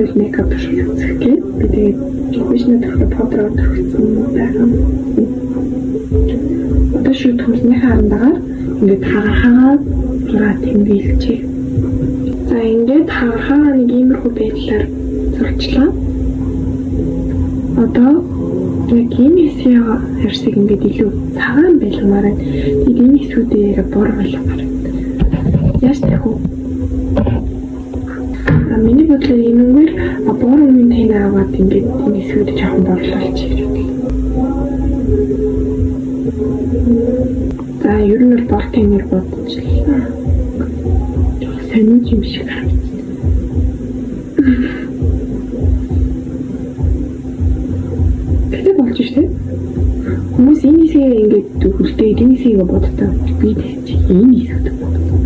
Tutorial makeup туршлага үзэх гээд би тэгээд foundation төрхөө powder төрсөн байгаа. Одоо шүүд төмснийхээ харандагаар ингээд хагархаагаа зураа тэмдэглэжээ. За, ингээд хагархаагаа нэг иймэрхүү байдлаар зурчлаа. Одоо яг энэ хэсгийн арьсыг ингээд илүү цагаан байлгамаар байна. Тэгээд энэ хэсгүүдээ яг бор байлгамаар байна. Яаж тавих вэ? А, миний бодлоор энэ өнгөөр бор өнгийн тань аваад ингээд энэ хэсгүүдээ жоохон борлуулчих гэж бодлоо. За, ер нь бол бор танаар бодчихлаа. Жоохон сонин юм шиг харагдсан. Гэтэ болж штэ. Хүмүүс энэ хэсгээ ингээд хүлдээд энэ хэсгийг боддог. Би чи энэ хэсэгт боддог.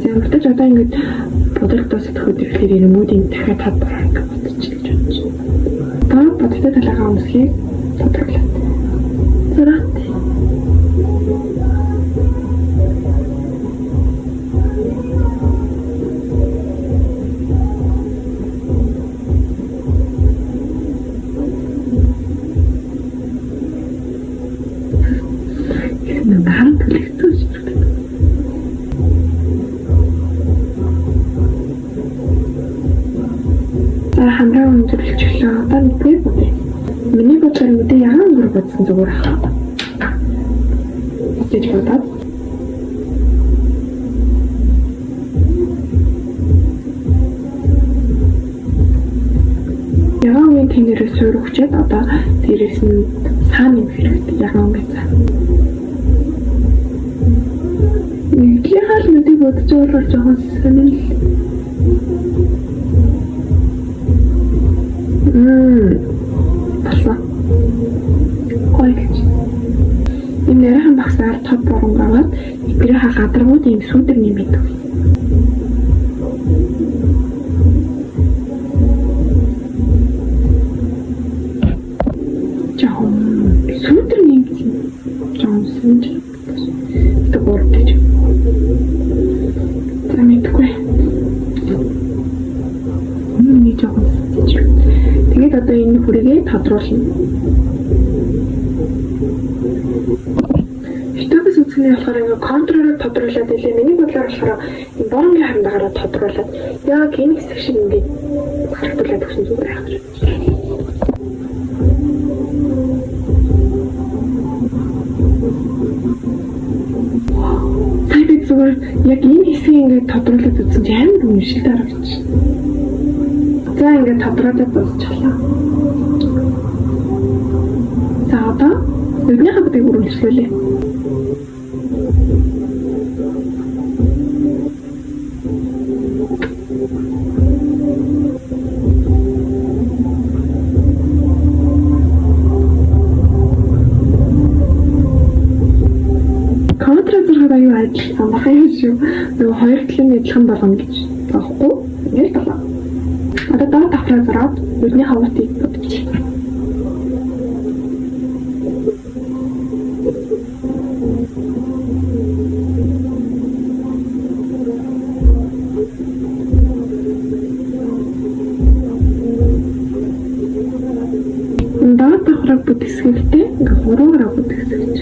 За, мартаж одоо ингээд бодлого дуусах ирэхээр эрмүүдийн дахиад тад бороо ингээд бодчих гэж бодож байна. Одоо бодтой талаагаа өмсгийг тодруулаа. Зураад. Гэсэн харан төлөгцөө шиг байна. За, хамраа өндөрлөчихлөө. Одоо нүдээ будъя. Миний бодлоор нүдээ ягаан өнгөр будсан зүгээр ах гэж бодоод ягаан өнгийн тэнэрээ суур өгчээд одоо дээрээс нь саа нэмэх хэрэгтэй. Ягаан өнгийн цаа. Нэгдлийнхаа л нүдийг будаж байгаа болохоор жоохон сонин л. Болсон. Гоё гэж. Энэ нарийнхан багсаар тод боронг аваад эдгээрийнхаа гадаргууд ийм сүүдэр нэмээд өгье. Жоохон сүүдэр нэмсэн. Жоохон сэнж. Тэг гурав гэж. За, мэдгүй. Нэг жоохон сэнж. Тэгээд одоо энэ хүрээгээ тодруулна. YouTube-ээс үзэхний болохоор ингээ контуроор тодруулаад илээ. Миний бодлоор болохоор энэ боронгийн харандаагаараа тодруулаад яг энэ хэсэг шиг ингээ харагдуулаад өгсөн зүгээр байх гэж байна. Сая би зүгээр яг энэ хэсгийг ингээ тодруулаад үзсэн чинь амар үнэмшилтэй харагдчих. За, ингээ тодруулаад дуусчихлаа. За, одоо нүднийхээ будыг үргэлжлүүлье. Контра зургаад аюу адил амархан юм шүү. Нөгөө хоёр талын адилхан болгоно гэж таахгүй. Ингээл болоо. Одоо доод давхраа зураад нүдний хавуутыг будчих. Доод давхраг бүтгсгэлтэй ингээ хуруугаараа бүтгсгэж.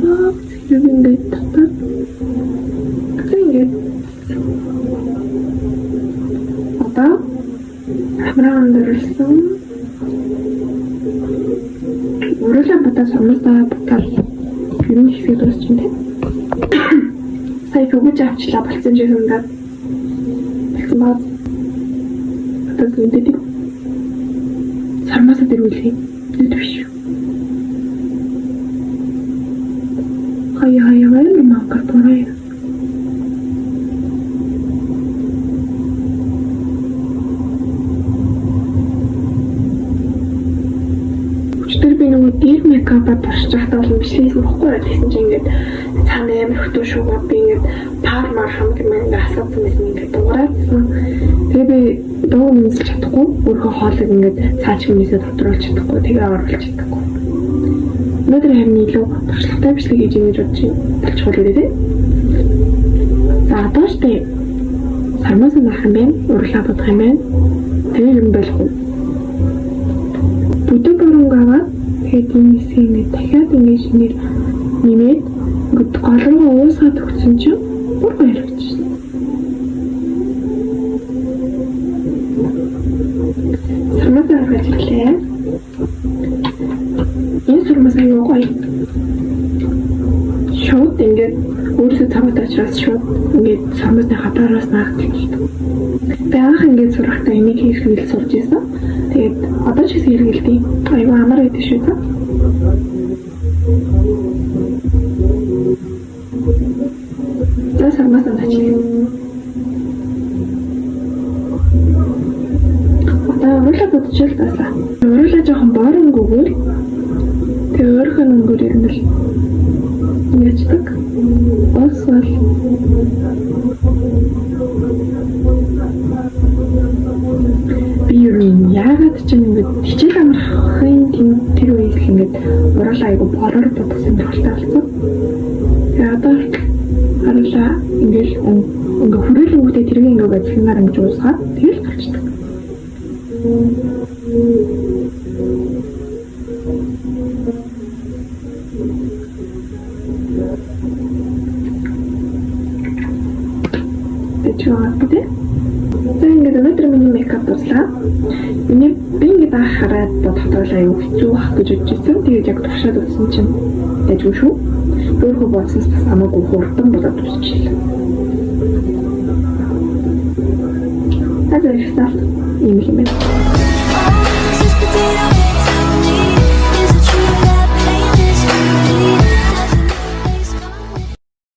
Аа, зэрэг ингээд татаад ингээд одоо хамраа өндөрлсөн. Уруулаа будаа, сормосоо будаад ер нь хэсэг дуусчин тэ. Сая өгөж авчлаа, болцсон шиг санагдаад. Болсон баа. Одоо зүндэд сормосоо дэрвүүлээ. Нүд биш. Хаяа хаяа амар мангар бурай. Өчигдөр би нөгөө дээр makeup аа туршиж байхдаа бол бичлээсэн бохгүй юу. Тэгсэн чинь ингээд цаана амар хөтөө шуугаад би ингээд пар мар хамт юм ингээд асаадсан байсан, ингээд дугараадсан. Тэгээ би дуу нэмсэлж чадахгүй, өөрийнхөө хоолойг ингээд цааш юмнээсээ тодруулж чадахгүй, тэгээ оруулж чадахгүй. Өнөөдөр харин илүү туршлагатай бичлэг хийж ийн гэж бодож байна. Болчихвол үү, те. За, одоо штэ Сармаас нь ах юм байна. Урлаа бодох юм байна. Тэгээ юм болох уу? Бүдэг боронг аваад тэгээд энэ хэсгийг ингээд дахиад ингээд шинээр нэмээд ингээд гол руу уусгаад өгсөн чинь бүр гоё харагдчихна. Сармаас гаргаж ирлээ. Энэ сармаас аюу гоё. Шууд ингээд өөрөөсөө цаваад учраас шууд ингээд сармаасны хатаараас наагдчихдаг. Би анх ингээд сурахтаа энийг хэрэглэж сурч ирсэн. Тэгээд одоо ч гэсэн хэрэглэдэг. Аюу амар байдаг шүү дээ. За сармаас наачиг. Одоо уруулаа будчихвал заслаа. Уруулаа жоохон боор өнгөгөөл тэгээ өөрийнхөө өнгөөр ер нь л яачдаг. Ус бол би ер нь яагаад ч юм ингээд хичээл амрахын тэр үеэс л ингээд уруулаа айгу бороор будах сонирхолтой болсон. Тэгээ одоо харуулаа ингээл ингээ хүрээлэнгүүтээ тэрийг ингээ базлинаар ингэж уусгаад тэгэл болчдөг. Тэгж байгаа тий. За ингээд өнөөдөр миний makeup дуслаа. Миний би ингээд анх хараад бодохдоо л аюу хэцүү байх гэж бодож ирсэн. Тэгээд яг туршаад үзсэн чинь дажгүй шүү. Өөрхөө бодсоос бас хамаагүй хурдан болоод дуусчихлаа. За за их ийм юм байна.